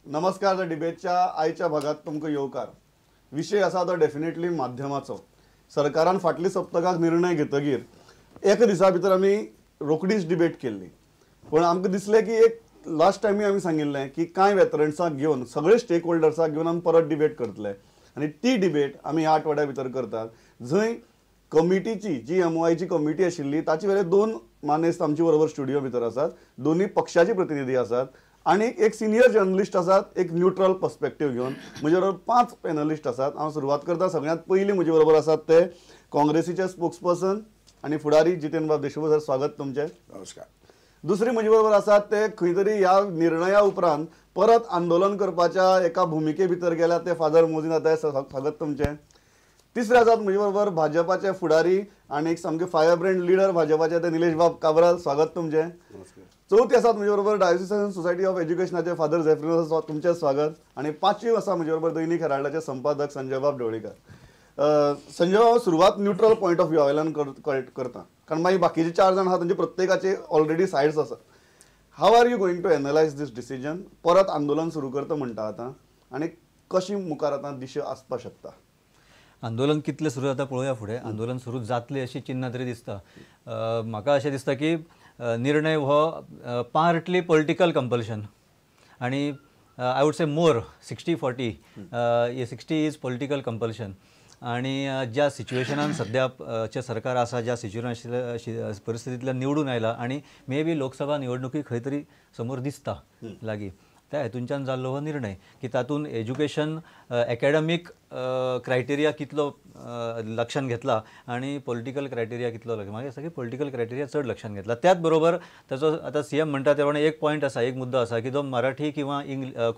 नमस्कार, the डिबेटच्या आयच्या भागात तुमकां येवकार. विशय आसा तो डेफिनेटली माध्यमाचो. सरकारान फाटल्या सप्तकाक निर्णय घेतगीर एका दिसा भितर आमी रोखडीच डिबेट केल्ली, पूण आमकां दिसलें की एक लास्ट टायमी आमी सांगिल्लें की कांय वेटरन्साक घेवन सगळे स्टेक होल्डर्साक घेवन आमी परत डिबेट करतले आनी ती डिबेट आमी ह्या आठवड्या भितर करतात, जंय कमिटीची जी MOIची कमिटी आशिल्ली ताचे वेले दोन मानेस्त आमचे बरोबर स्टुडियो भितर आसात, दोनूय पक्षाचे प्रतिनिधी आसात आनी एक सिनियर जर्नलिस्ट आसात, एक न्यूट्रल पर्सपेक्टीव घेवन. म्हजे बरोबर 5 पॅनलिस्ट आसात. हांव सुरवात करता. सगळ्यांत पयलीं म्हजे बरोबर आसात ते काँग्रेसीचे स्पोक्सपर्सन आनी फुडारी जितेंद्रबाब देशमुख. सर, स्वागत तुमचें. नमस्कार. दुसरी म्हजे बरोबर आसात ते खंय तरी ह्या निर्णया उपरांत परत आंदोलन करपाच्या एका भुमिके भितर गेल्या ते फादर मोझीन आताय, स्वागत तुमचें. तिसरे आसात म्हजे बरोबर भाजपाचे फुडारी आनी एक सामके फायर ब्रँड लिडर भाजपाचे ते निलेश बाब काब्राल, स्वागत तुमचें. चवथी आसात म्हजे बरोबर डायोसिसन सोसायटी ऑफ एज्युकेशनाचे फादर झेफ्रिनो, तुमचें स्वागत. आनी पांचवी आसा म्हजे बरोबर दैनिक हेराल्डाचे संपादक संजयबाब ढवळीकर. संजय बाब, सुरवात न्यूट्रल पॉयंट ऑफ व्यू वयल्यान करता, कारण मागीर बाकीचे 4 जाण आहा तांचे प्रत्येकाचे ऑलरेडी सायड्स आसात. How are you going to analyse this decision? परत आंदोलन सुरू करता म्हणटा आतां आनी कशी मुखार आतां दिशा आसपाक शकता? आंदोलन कितलें सुरू जाता पळोवया फुडें. आंदोलन सुरू जातलें अशी चिन्हां तरी दिसता. म्हाका अशें दिसता की निर्णय हो पार्टली पॉलिटिकल कंपल्शन आनी I would say more 60-40, 60 is political compulsion. आनी ज्या सिच्युएशनान सद्याचें सरकार आसा, ज्या सिच्युएशन परिस्थितींतल्यान निवडून आयला आनी मे बी लोकसभा निवडणुकी खंय तरी समोर दिसता लागीं, त्या हेतूंच्यान जाल्लो हो निर्णय की तातूंत एज्युकेशन एकेडमीक क्रायटेरिया कितलो लक्षान घेतला आनी पॉलिटिकल क्रायटेरिया कितलो लक्षान, म्हाका दिसता की पॉलिटिकल क्रायटेरिया चड लक्षान घेतला. त्याच बरोबर ताचो आतां CM म्हणटा ते प्रमाणे एक पॉयंट आसा, एक मुद्दो आसा की जो मराठी किंवा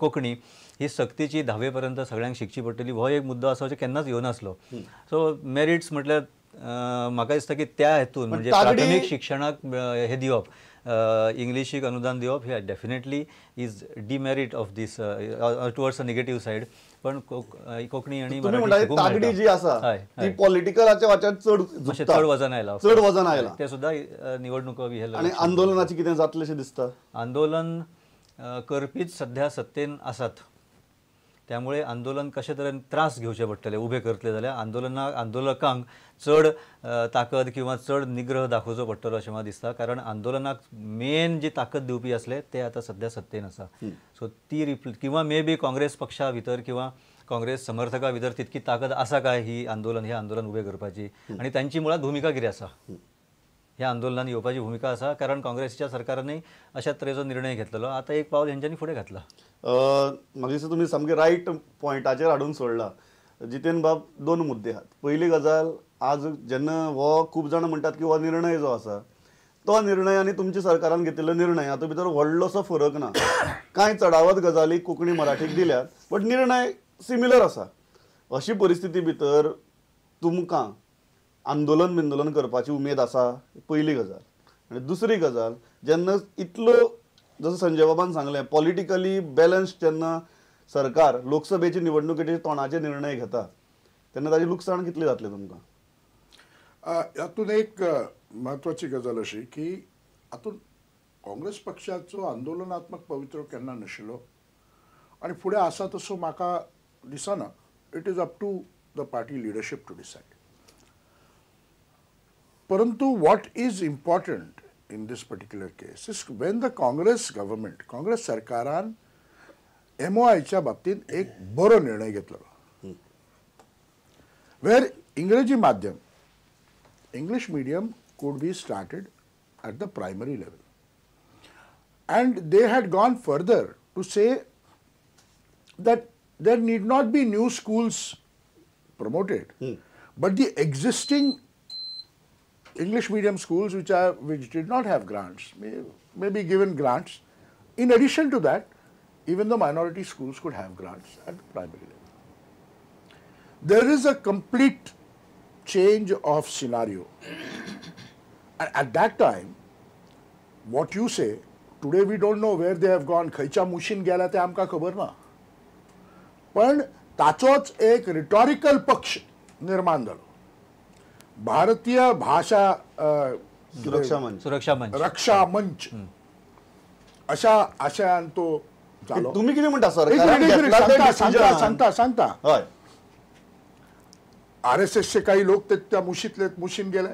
कोंकणी ही सक्तीची 10वे पर्यंत सगळ्यांक शिकची पडटली, हो एक मुद्दो आसा जो केन्नाच येवनासलो. सो मेरिट्स म्हटल्यार म्हाका दिसता की त्या हेतून म्हणजे प्राथमीक शिक्षणाक हे दिवप, इंग्लिशीक अनुदान दिवप हे definitely is demerit of this towards a negative side. पण कोंकणी आनी मराठी तागडी जी आसा ती पॉलिटिकलाच्या वाट्यात चड चड वजन आयला, चड वजन आयला ते सुद्दां निवडणुको बी आनी आंदोलनाची कितें जातलें अशें दिसता? आंदोलन करपीच सध्या सत्तेन आसात, त्यामुळे आंदोलन कशे तरेन त्रास घेवचे पडटले उबे करतले जाल्यार आंदोलकांक चड ताकद किंवा चड निग्रह दाखोवचो पडटलो अशें म्हाका दिसता. कारण आंदोलनाक मेन जी ताकद दिवपी आसले ते आतां सध्या सत्तेन आसा. सो ती किंवा मे बी काँग्रेस पक्षा भितर किंवा काँग्रेस समर्थका भितर तितकी ताकद आसा काय ही आंदोलन हे आंदोलन उबें करपाची, आनी तांची मुळांत भुमिका कितें आसा ह्या आंदोलनान येवपाची भुमिका आसा. कारण काँग्रेसच्या सरकारानूय अशा तरेचो निर्णय घेतलेलो, आतां एक पावल हेंच्यांनी फुडें घातला. म्हाका दिसता तुमी सामकें रायट पॉयंटाचेर हाडून सोडला. जितेंद्र बाब, दोन मुद्दे आहात. पयली गजाल, आज जेन्ना हो खूब जाणां म्हणटात की हो निर्णय जो आसा तो निर्णय आनी तुमच्या सरकारान घेतिल्लो निर्णय हातूंत भितर व्हडलोसो फरक ना. कांय चडावत गजाली कोंकणी मराठीक दिल्यात, बट निर्णय सिमिलर आसा. अशी परिस्थिती भितर तुमकां आंदोलन बिंदोलन करपाची उमेद आसा, पयली गजाल. आनी दुसरी गजाल, जेन्ना इतलो जसो संजय बाबान सांगलें पॉलिटिकली बॅलन्स जेन्ना सरकार लोकसभेची निवडणुकेचे तोंडाचे निर्णय घेता तेन्ना ताजें लुकसाण कितलें जातलें तुमकां? हातूंत एक म्हत्वाची गजाल अशी की हातूंत काँग्रेस पक्षाचो आंदोलनात्मक पवित्रो केन्ना नाशिल्लो आनी फुडें आसा तसो म्हाका दिसना. It is up to the party leadership to decide. परंतु what is important in this particular case is when the Congress government, Congress सरकारान MOIच्या बाबतीत एक बरो निर्णय घेतलो, वेर इंग्रजी माध्यम, English medium could be started at the primary level, and they had gone further to say that there need not be new schools promoted, but the existing English medium schools which did not have grants may be given grants. In addition to that, even the minority schools could have grants at the primary level. There is a complete change of scenario. And at that time, what you say, today we don't know where they have gone, खंयच्या मुशीन गेला ते आमकां खबर ना, पण ताचोच एक रिटॉरिकल पक्ष निर्माण जालो, भारतीय भाषा सुरक्षा मंच, रक्षा मंच अशा आशयान तो तुम्ही कितें म्हणटा सर? सांगता सांगता सांगता. हय, आरएसएसचे काही लोक ते त्या मुशीतले मुशीन गेले,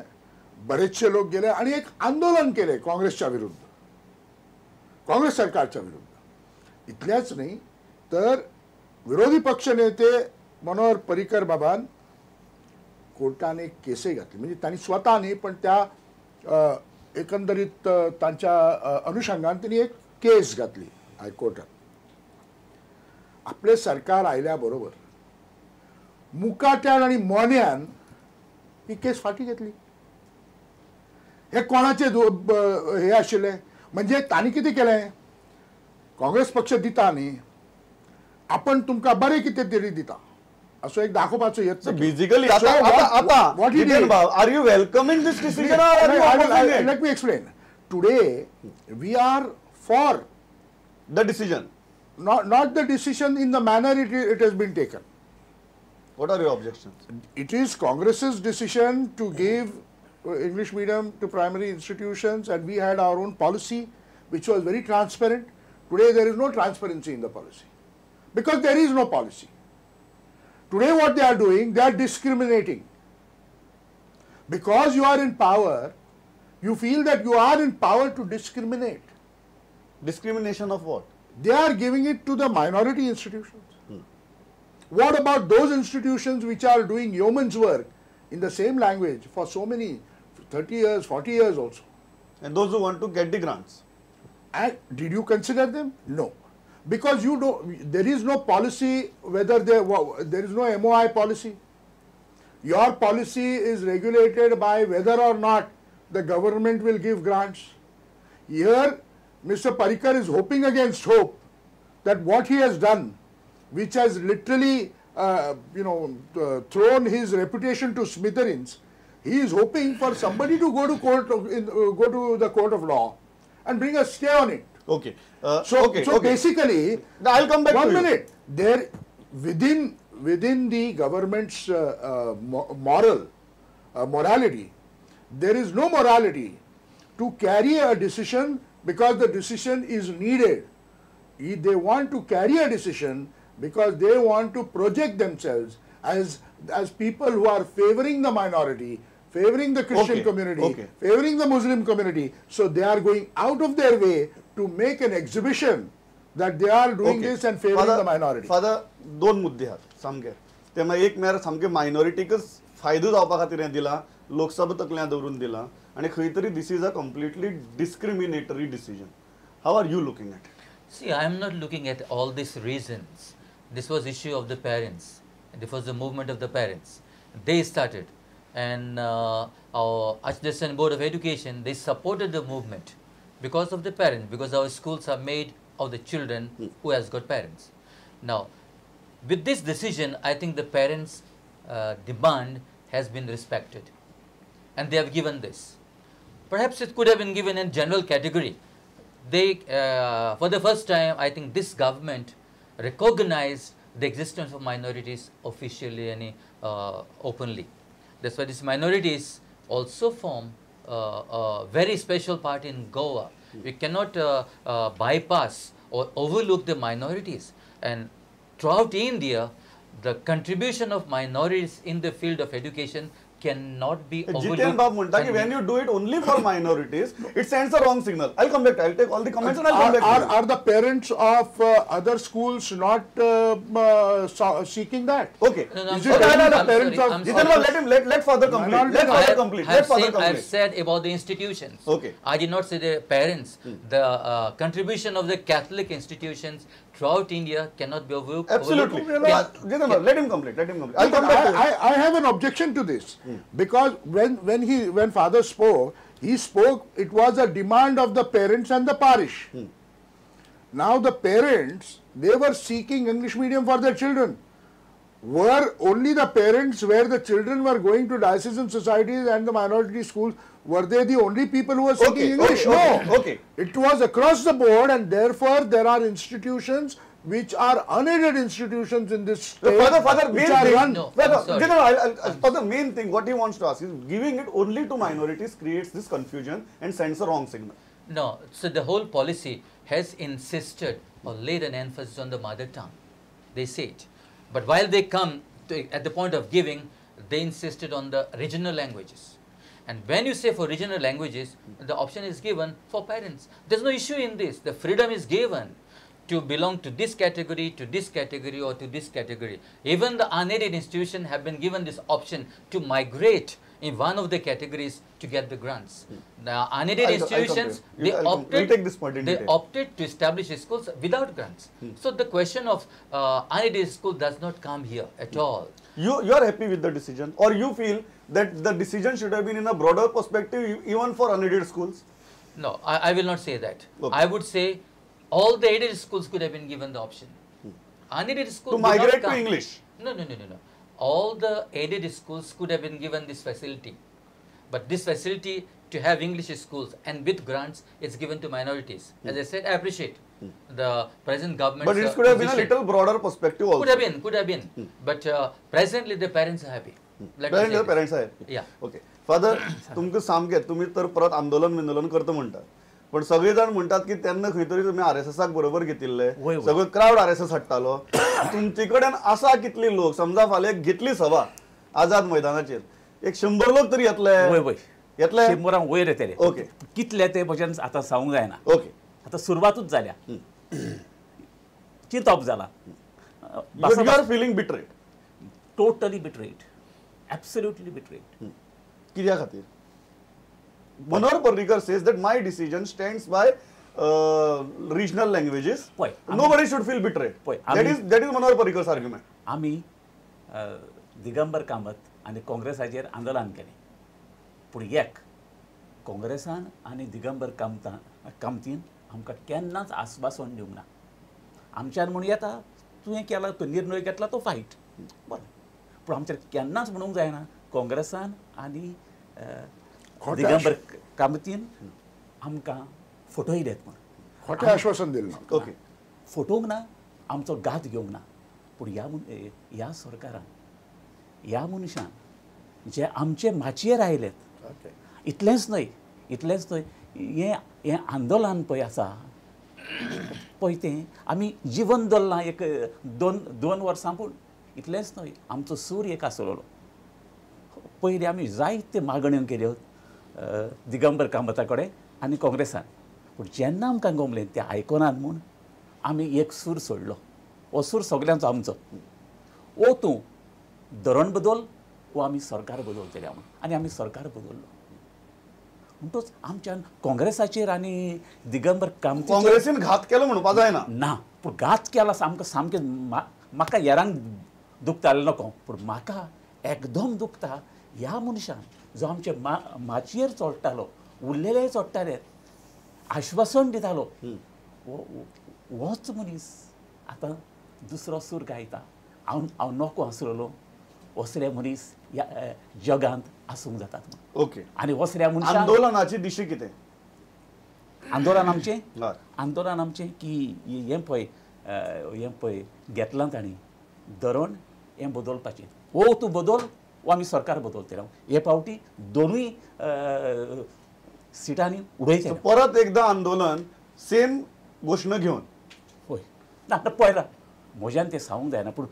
बरेचसे लोक गेले आणि एक आंदोलन केले काँग्रेसच्या विरुद्ध, काँग्रेस सरकारच्या विरुद्ध. इतल्याच नाही तर विरोधी पक्षनेते मनोहर पर्रीकर बाबान कोर्टाने केसे घातली, म्हणजे त्यांनी स्वतः नाही पण त्या एकंदरीत त्यांच्या अनुषंगान त्यांनी एक केस घातली हायकोर्टात. आपले सरकार आयल्याबरोबर मुकाट्यान आणि मोन्यान ही केस फाटी घेतली. हे कोणाचे हे आशिल्ले म्हणजे तांणी कितें केलें, काँग्रेस पक्ष दिता न्ही, आपण तुमकां बरें कितें तरी दिता असो एक दाखोवपाचो यत्न. बेसिकली आता are you welcoming this decision? Let me explain. Today we are for the decision, not the decision in the manner it has been taken. What are your objections? It is Congress's decision to give English medium to primary institutions, and we had our own policy which was very transparent. Today there is no transparency in the policy because there is no policy. Today what they are doing, they are discriminating. Because you are in power, you feel that you are in power to discriminate. Discrimination of what? They are giving it to the minority institutions. What about those institutions which are doing yeoman's work in the same language for so many, 30 years, 40 years also? And those who want to get the grants. And did you consider them? No. Because you don't, there is no policy, whether there is no MOI policy. Your policy is regulated by whether or not the government will give grants. Here, Mr. Parrikar is hoping against hope that what he has done, which has literally, thrown his reputation to smithereens, he is hoping for somebody to go to court, go to the court of law and bring a stay on it. Okay. So basically, I'll come back. 1 minute. There, within the government's morality, there is no morality to carry a decision because the decision is needed. They want to carry a decision because they want to project themselves as people who are favoring the minority, favoring the Christian community, favoring the Muslim community. So they are going out of their way to make an exhibition that they are doing this and favoring the minority. Father, दोन मुद्दे आहात सामके. तेन्ना एक म्हळ्यार सामके मायनॉरिटीकच फायदो जावपा खातीर हें दिला, लोकसभा तकल्यां दवरून दिला आनी खंय तरी this is a completely discriminatory decision. How are you looking at it? See, I am not looking at all these reasons. This was issue of the parents. This was the movement of the parents. They started, and our Archdiocesan Board of Education, they supported the movement because of the parents, because our schools are made of the children who has got parents. Now, with this decision, I think the parents' demand has been respected, and they have given this. Perhaps it could have been given in general category. They, for the first time, I think this government recognized the existence of minorities officially and openly. That's why these minorities also form a very special part in Goa. We cannot bypass or overlook the minorities. And throughout India, the contribution of minorities in the field of education cannot be overlooked. Jiten Bab म्हणता की when you do it only for minorities, it sends a wrong signal. I'll come back. I'll take all the comments and I'll come back. Are the parents of other schools not seeking that? Okay. No, no, Is it only the parents of Jiten Bab, let him let father complete. Let father complete. Let father complete. I've said about the institutions. Okay. I did not say the parents. The contribution of the Catholic institutions throughout India cannot be overlooked. Absolutely. Jiten Bab, let him complete. Let him complete. I'll come back. I have an objection to this. Because when father spoke, he spoke, it was a demand of the parents and the parish. Now the parents, they were seeking English medium for their children. Were only the parents where the children were going to diocesan societies and the minority schools, were they the only people who were seeking English? No. Okay. It was across the board, and therefore there are institutions which are unaided institutions in this state. Father, main thing, no, Father, main thing, what he wants to ask is, giving it only to minorities creates this confusion and sends a wrong signal. No, so the whole policy has insisted or laid an emphasis on the mother tongue. They say it. But while they come to, at the point of giving, they insisted on the regional languages. And when you say for regional languages, the option is given for parents. There's no issue in this. The freedom is given to belong to this category, to this category, or to this category. Even the unaided institution have been given this option to migrate in one of the categories to get the grants. Now, unaided institutions, they opted to establish schools without grants. So the question of unaided school does not come here at all. You are happy with the decision, or you feel that the decision should have been in a broader perspective even for unaided schools? No, I will not say that. Okay. I would say all the aided schools could have been given the option. Unaided schools to migrate to English? No, no, no, no, no. All the aided schools could have been given this facility. But this facility to have English schools and with grants, it's given to minorities. As I said, I appreciate the present government. But it could have been a little broader perspective also. Could have been, could have been. But presently the parents are happy. Presently the parents are happy. Yeah. Okay. Father, तुमकां सामकें तुमी तर परत आंदोलन बिंदोलन करता म्हणटात, पण सगळे जाण म्हणटात की तेन्ना खंय तरी तुमी आरएसएसाक बरोबर घेतिल्ले, सगळो क्रावड आरएसएस हाडटालो. तुमचे कडेन आसा कितली लोक, समजा फाल्यां घेतली सभा आझाद मैदानाचेर, एक 100 लोक तरी येतले? येतले, 100 वयर येतले. ओके, कितले ते म्हज्यान आतां सांगूंक जायना. ओके, आतां सुरवातूच जाल्या, चिंतप जाला. You are feeling betrayed? Totally betrayed, absolutely betrayed. कित्या खातीर? Manohar Parrikar says that my decision stands by regional languages. Nobody should feel betrayed. That is Manohar Parrikar's argument. आमी दिगंबर कामत आनी काँग्रेसाचेर आंदोलन केलें, पूण एक काँग्रेसान आनी दिगंबर कामतीन आमकां केन्नाच आस्वासन दिवंक ना. आमच्यान म्हणूं येता तुवें केला तो निर्णय घेतला तो फायट, बरें, पूण आमच्यान केन्नाच म्हणूंक जायना काँग्रेसान आनी दिगंबर कामतीन आमकां फटयलेत म्हूण. खोटें आश्वासन दिलें ना. ओके, फटोवंक ना, आमचो घात घेवंक ना. पूण ह्या सरकारान, ह्या मनशान जे आमचे माचयेर आयलेत, इतलेंच न्हय, इतलेंच न्हय, हें हें आंदोलन पळय आसा पळय तें आमी जिवन दवरलां एक दोन वर्सां, पूण इतलेंच न्हय, आमचो सूर एक आसलेलो. पयलीं आमी जायते मागण्यो केल्यो दिगंबर कामता कडेन आनी काँग्रेसान, पूण जेन्ना आमकां गमलें तें आयकनात म्हूण आमी एक सूर सोडलो. हो सूर सगल्यांचो आमचो, ओ तूं धोरण बदल वो आमी सरकार बदलतले म्हूण, आनी आमी सरकार बदल्लो. म्हणटच आमच्यान काँग्रेसाचेर आनी दिगंबर कामतीचेर काँग्रेसीन घात केलो म्हणपाक जायना ना, पूण घात केला सामको सामकें. म्हाका हेरांक दुखतालें नको, पूण म्हाका एकदम दुखता ह्या मनशान जो आमचे माचयेर चडटालो, उरलेले चडटाले, आश्वासन दितालो, होच मनीस आतां दुसरो सूर गायता. हांव हांव नको आसलेलो असले मनीस ह्या जगांत आसूंक जातात म्हूण. ओके, आनी असल्या मनशान आंदोलनाची दिशा कितें? आंदोलन आमचें, आंदोलन आमचें की हें पळय, हें पळय घेतलां तांणी धोरण हें बदलपाचें, ओ तूं बदल वो आमी सरकार बदलतले. हे फावटी दोनूय सिटांनी उडयतले. परत एकदां आंदोलन सेम घोशणा घेवन? हय, ना आतां पळयला म्हज्यान तें सांगूंक जायना, पूण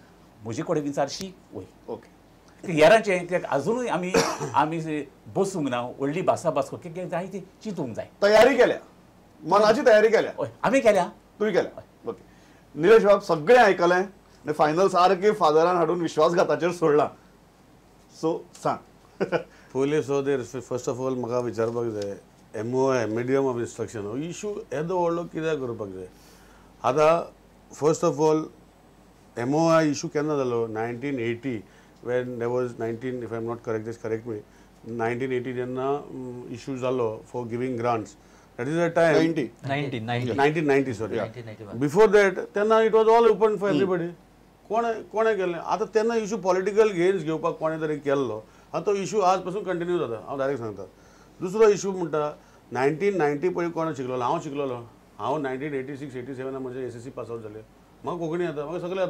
म्हजे कडेन विचारशी वय. ओके, हेरांचें कित्याक आजुनूय आमी आमी बसूंक ना, व्हडली भासाभास कितें जाय ती चिंतूंक जाय. तयारी केल्या, मनाची तयारी केल्या? हय, आमी केल्या, तुवें केल्या. ओके, निलेश बाब, सगळें आयकलें आनी फायनल सारकें फादरान हाडून विश्वासघाताचेर सोडला, सो सांग. पयलीं so there first of all म्हाका विचारपाक जाय, MOI medium of instruction हो इशू येदो व्हडलो कित्याक करपाक जाय? आतां first of all MOI issue केन्ना जालो? 1980, when there was 19, if I am not correct, just correct me, 1980 जेन्ना इशू जालो for giving grants, that is a time 1990, sorry, before that तेन्ना it was all open for everybody. कोणें कोणें केल्लें? आतां तेन्ना इशू पॉलिटिकल गेन्स घेवपाक कोणें तरी केल्लो, आतां तो इशू आज पासून कंटिन्यू जाता. हांव डायरेक्ट सांगता. दुसरो इशू म्हणटा 1990 पयलीं कोण शिकलेलो? हांव शिकलेलो. हांव 1986-87 म्हजें SSC pass out जालें. म्हाका कोंकणी येता, म्हाका सगळें येता.